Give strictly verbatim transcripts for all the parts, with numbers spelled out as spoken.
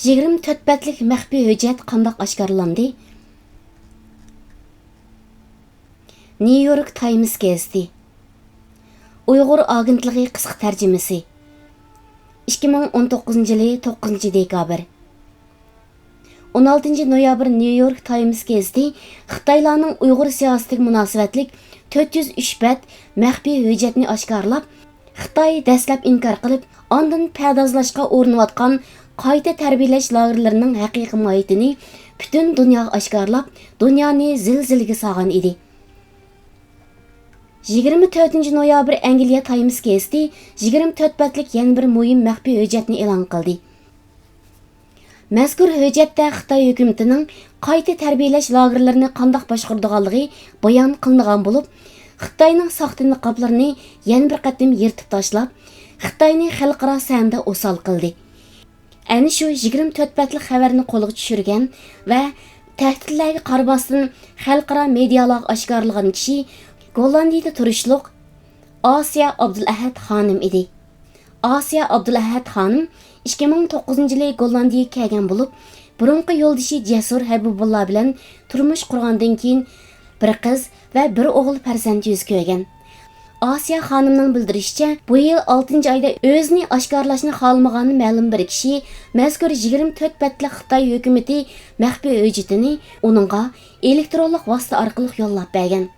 يىگىرمە تۆت بەتلىك مەخپىي ھۆججەت قانداق ئاشكارىلاندى؟ نيۇ يورك تايمس گېزىتى. ئۇيغۇر ئاگېنتلىقى قىسقا تەرجىمىسى. ئىككى مىڭ ئون توققۇزىنچى يىلى توققۇزىنچى دېكابىر. ئون ئالتىنچى نويابىر نيۇ يورك تايمس گېزىتى خىتايلارنىڭ ئۇيغۇر سىياسىتىگە مۇناسىۋەتلىك تۆت يۈز ئۈچ بەت مەخپىي ھۆججەتنى ئاشكارىلاپ، خىتاي دەسلەپ ئىنكار قىلىپ، ئاندىن پەردازلاشقا ئۇرۇنۇۋاتقان قايتا تەربىيەلەش لاگېرلىرىنىڭ ھەقىقىي ماھىيىتىنى پۈتۈن دۇنياغا ئاشكارىلاپ، دۇنيانى زىلزىلىگە سالغان ئىدى. يىگىرمە تۆتىنچى نويابىر ئەنگلىيە تايمس گېزىتى يىگىرمە تۆت بەتلىك يەنە بىر مۇھىم مەخپىي ھۆججەتنى ئېلان قىلدى. مەزكۇر ھۆججەتتە خىتاي ھۆكۈمىتىنىڭ قايتا تەربىيەلەش لاگېرلىرىنى قانداق باشقۇرىدىغانلىقى بايان قىلىنغان بولۇپ، خىتاينىڭ ساختا نىقابلىرىنى يەنە بىر قېتىم يىرتىپ تاشلاپ، خىتاينى خەلقئارا سەھنىدە ئوسال قىلدى. ئەنە شۇ يىگىرمە تۆت بەتلىك خەۋەرنى قولغا چۈشۈرگەن ۋە تەھدىتلەرگە قارىماستىن، خەلقئارا مېدىيالارغا ئاشكارىلىغان كىشى گوللاندىيىدە تۇرۇشلۇق ئاسىيە ئابدۇلئەھەد خانىم ئىدى. ئاسىيە ئابدۇلئەھەد خانىم ئىككى مىڭ توققۇزىنچى يىلى گوللاندىيىگە كەلگەن بولۇپ، بۇرۇنقى يولدىشى جەسۇر ھەبىبۇللا بىلەن تۇرمۇش قۇرغاندىن كېيىن، بىر قىز ۋە بىر ئوغۇل پەرزەنت يۈز كۆرگەن. ئاسىيە خانىمنىڭ بىلدۈرۈشىچە، بۇ يىل ئالتىنچى ئايدا ئۆزىنى ئاشكارىلاشنى خالىمىغان مەلۇم بىر كىشى مەزكۇر يىگىرمە تۆت بەتلىك خىتاي ھۆكۈمىتى مەخپىي ھۆججىتىنى ئۇنىڭغا ئېلېكترونلۇق ۋاسىتە ئارقىلىق يوللاپ بەرگەن.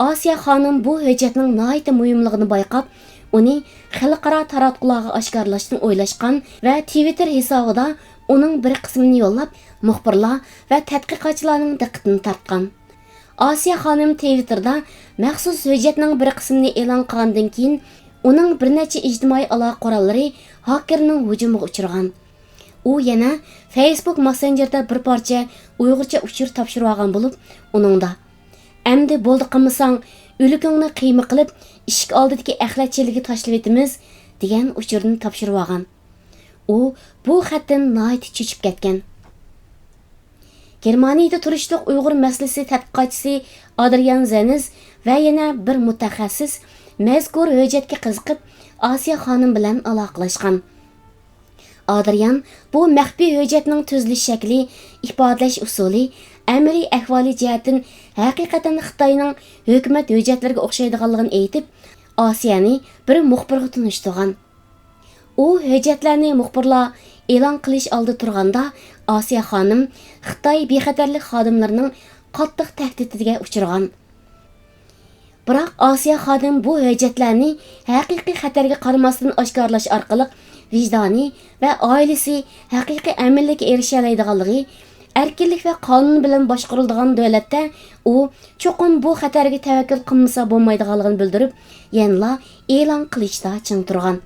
ئاسىيە خانىم بۇ ھۆججەتنىڭ ناھايىتى مۇھىملىقىنى بايقاپ، ئۇنى خەلقئارا تاراتقۇلارغا ئاشكارىلاشنى ئويلاشقان ۋە تىۋىتتېر ھېسابىدا ئۇنىڭ بىر قىسمىنى يوللاپ، مۇخبىرلار ۋە تەتقىقاتچىلارنىڭ دىققىتىنى تارتقان. ئاسىيە خانىم تىۋىتتېردا مەخسۇس ھۆججەتنىڭ بىر قىسمىنى ئېلان قىلغاندىن كېيىن، ئۇنىڭ بىر نەچچە ئىجتىمائىي ئالاقە قوراللىرى ھاكېرنىڭ ھۇجۇمىغا ئۇچرىغان. ئۇ يەنە فېيسبۇك ماسسېنجېردا بىر پارچە ئۇيغۇرچە ئۇچۇر تاپشۇرۇۋالغان بولۇپ، ئۇنىڭدا، «ئەمدى بولدى قىلمىساڭ، ئۆلۈكۈڭنى قىيما قىلىپ، ئىشىك ئالدىدىكى ئەخلەت چېلىگە تاشلىۋېتىمىز» دېگەن ئۇچۇرنى تاپشۇرۇۋالغان. ئۇ بۇ خەتتىن ناھايىتى چۆچۈپ كەتكەن. گېرمانىيىدە تۇرۇشلۇق ئۇيغۇر مەسىلىسى تەتقىقاتچىسى ئادرىيان زېنز ۋە يەنە بىر مۇتەخەسسىس مەزكۇر ھۆججەتكە قىزىقىپ، ئاسىيە خانىم بىلەن ئالاقىلەشكەن. ئادرىيان بۇ مەخپىي ھۆججەتنىڭ تۈزۈلۈش شەكلى، ئىپادىلەش ئۇسۇلى، ئەمەلىي ئەھۋالى جەھەتتىن ھەقىقەتەن خىتاينىڭ ھۆكۈمەت ھۆججەتلىرىگە ئوخشايدىغانلىقىنى ئېيتىپ، ئاسىيەنى بىر مۇخبىرغا تونۇشتۇرغان. ئۇ ھۆججەتلەرنى مۇخبىرلار ئېلان قىلىش ئالدىدا تۇرغاندا، ئاسىيە خانىم خىتاي بىخەتەرلىك خادىملىرىنىڭ قاتتىق تەھدىتىگە ئۇچرىغان. بىراق ئاسىيە خانىم بۇ ھۆججەتلەرنى ھەقىقىي خەتەرگە قارىماستىن ئاشكارىلاش ئارقىلىق ۋىجدانى ۋە ئائىلىسى ھەقىقىي ئەمىنلىككە ئېرىشەلەيدىغانلىقى، ئەركىنلىك ۋە قانۇن بىلەن باشقۇرۇلىدىغان دۆلەتتە ئۇ چوقۇم بۇ خەتەرگە تەۋەككۈل قىلمىسا بولمايدىغانلىقىنى بىلدۈرۈپ، يەنىلا ئېلان قىلىشتا چىڭ تۇرغان.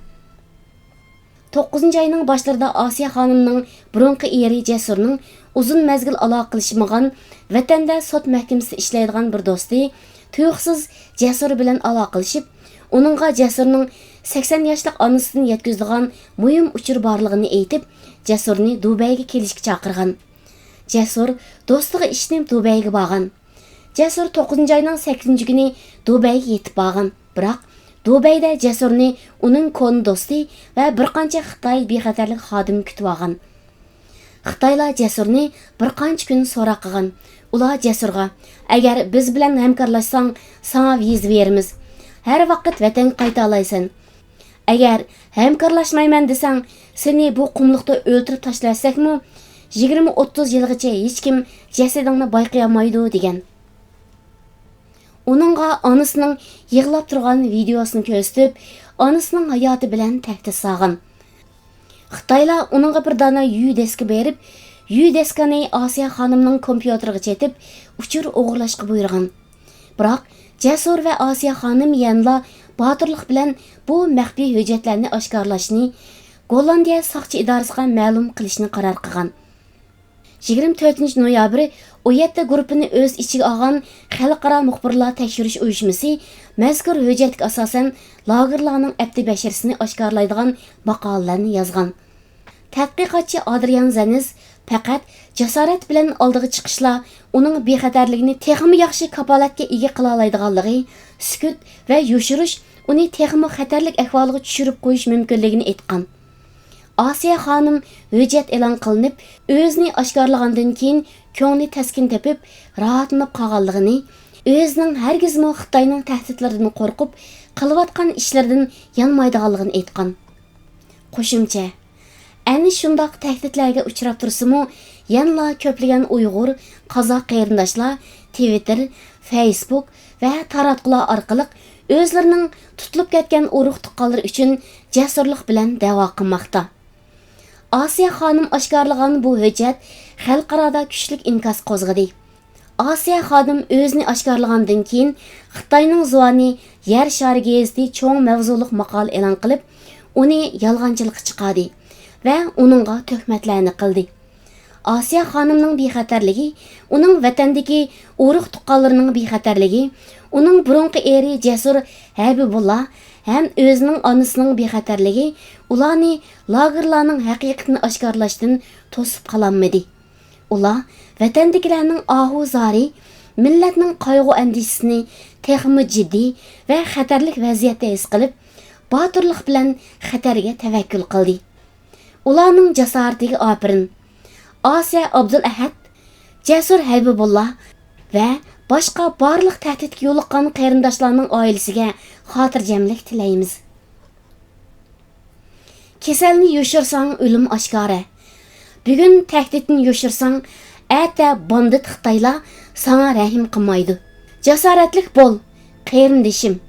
توققۇزىنچى ئاينىڭ باشلىرىدا ئاسىيە خانىمنىڭ بۇرۇنقى ئېرى جەسۇرنىڭ ئۇزۇن مەزگىل ئالاقىلىشمىغان، ۋەتەندە سوت مەھكىمىسىدە ئىشلەيدىغان بىر دوستى تۇيۇقسىز جەسۇر بىلەن ئالاقىلىشىپ، ئۇنىڭغا جەسۇرنىڭ سەكسەن ياشلىق ئانىسىدىن يەتكۈزىدىغان مۇھىم ئۇچۇر بارلىقىنى ئېيتىپ، جەسۇرنى دۇبەيگە كېلىشكە چاقىرغان. جەسۇر دوستىغا ئىشىنىپ دۇبەيگە بارغان. جەسۇر توققۇزىنچى ئاينىڭ سەككىزىنچى كۈنى دۇبەيگە يېتىپ بارغان. بىراق، دۇبەيدە جەسۇرنى ئۇنىڭ كونا دوستى ۋە بىر قانچە خىتاي بىخەتەرلىك خادىمى كۈتۈۋالغان. خىتايلار جەسۇرنى بىر قانچە كۈن سوراق قىلغان. ئۇلار جەسۇرغا، «ئەگەر بىز بىلەن ھەمكارلاشساڭ، ساڭا ۋىزا بېرىمىز. ھەر ۋاقىت ۋەتەنگە قايتالايسەن. ئەگەر ھەمكارلاشمايمەن دېسەڭ، سېنى بۇ قۇملۇقتا ئۆلتۈرۈپ تاشلىۋەتسەكمۇ، يىگىرمە ئوتتۇز يىلغىچە ھېچكىم جەسىتىڭنى بايقىيالمايدۇ» دېگەن. ئۇنىڭغا ئانىسىنىڭ يىغلاپ تۇرغان ۋىدېئوسىنى كۆرسىتىپ، ئانىسىنىڭ ھاياتى بىلەن تەھدىت سالغان. خىتايلار ئۇنىڭغا بىر دانە يۇ دىسكا بېرىپ، يۇ دىسكىنى ئاسىيە خانىمنىڭ كومپيۇتېرىغا چېتىپ، ئۇچۇر ئوغرىلاشقا بۇيرۇغان. بىراق، جەسۇر ۋە ئاسىيە خانىم يەنىلا باتۇرلۇق بىلەن بۇ مەخپىي ھۆججەتلەرنى ئاشكارىلاشنى، گوللاندىيە ساقچى ئىدارىسىغا مەلۇم قىلىشنى قارار قىلغان. يىگىرمە تۆتىنچى نويابىر ئون يەتتە گۇرۇپپىنى ئۆز ئىچىگە ئالغان خەلقئارا مۇخبىرلار تەكشۈرۈش ئۇيۇشمىسى مەزكۇر ھۆججەتكە ئاساسەن، لاگېرلارنىڭ ئەپتى بەشىرىسىنى ئاشكارىلايدىغان ماقالىلەرنى يازغان. تەتقىقاتچى ئادرىيان زېنز پەقەت جاسارەت بىلەن ئالدىغا چىقىشلا ئۇنىڭ بىخەتەرلىكىنى تېخىمۇ ياخشى كاپالەتكە ئىگە قىلالايدىغانلىقى، سۈكۈت ۋە يوشۇرۇش ئۇنى تېخىمۇ خەتەرلىك ئەھۋالغا چۈشۈرۈپ قويۇش مۇمكىنلىكىنى ئېيتقان. ئاسىيە خانىم ھۆججەت ئېلان قىلىنىپ، ئۆزىنى ئاشكارىلىغاندىن كېيىن كۆڭلى تەسكىن تېپىپ، راھەتلىنىپ قالغانلىقىنى، ئۆزىنىڭ ھەرگىزمۇ خىتاينىڭ تەھدىتلىرىدىن قورقۇپ، قىلىۋاتقان ئىشلىرىدىن يانمايدىغانلىقىنى ئېيتقان. قوشۇمچە، ئەنە شۇنداق تەھدىتلەرگە ئۇچراپ تۇرسىمۇ، يەنىلا كۆپلىگەن ئۇيغۇر، قازاق قېرىنداشلار تىۋىتتېر، فەيسبۇك ۋە تاراتقۇلار ئارقىلىق ئۆزلىرىنىڭ تۇتۇلۇپ كەتكەن ئۇرۇق-تۇغقانلىرى ئۈچۈن جەسۇرلۇق بىلەن دەۋا قىلماقتا. ئاسىيە خانىم ئاشكارىلىغان بۇ ھۆججەت خەلقئارادا كۈچلۈك ئىنكاس قوزغىدى. ئاسىيە خانىم ئۆزىنى ئاشكارىلىغاندىن كېيىن، خىتاينىڭ زۇۋانى يەر شارى گېزىتى چوڭ ماۋزۇلۇق ماقالە ئېلان قىلىپ، ئۇنى يالغانچىلىققا چىقاردى ۋە ئۇنىڭغا تۆھمەتلەرنى قىلدى. ئاسىيە خانىمنىڭ بىخەتەرلىكى، ئۇنىڭ ۋەتەندىكى ئۇرۇق-تۇغقانلىرىنىڭ بىخەتەرلىكى، ئۇنىڭ بۇرۇنقى ئېرى جەسۇر ھەبىبۇللا ھەم ئۆزىنىڭ ئانىسىنىڭ بىخەتەرلىكى ئۇلارنى لاگېرلارنىڭ ھەقىقىتىنى ئاشكارىلاشتىن توسۇپ قالالمىدى. ئۇلار ۋەتەندىكىلەرنىڭ ئاھۇ-زارى، مىللەتنىڭ قايغۇ-ئەندىشىسىنى تېخىمۇ جىددىي ۋە خەتەرلىك ۋەزىيەتتە ھېس قىلىپ، باتۇرلۇق بىلەن خەتەرگە تەۋەككۈل قىلدى. ئۇلارنىڭ جاسارىتىگە ئاپىرىن! ئاسىيە ئابدۇلئەھەد، جەسۇر ھەبىبۇللا ۋە باشقا بارلىق تەھدىتكە يولۇققان قېرىنداشلارنىڭ ئائىلىسىگە خاتىرجەملىك تىلەيمىز. كېسەلنى يوشۇرساڭ، ئۆلۈم ئاشكارا. بۈگۈن تەھدىتنى يوشۇرساڭ، ئەتە باندىت خىتايلار ساڭا رەھىم قىلمايدۇ. جاسارەتلىك بول، قېرىندىشىم.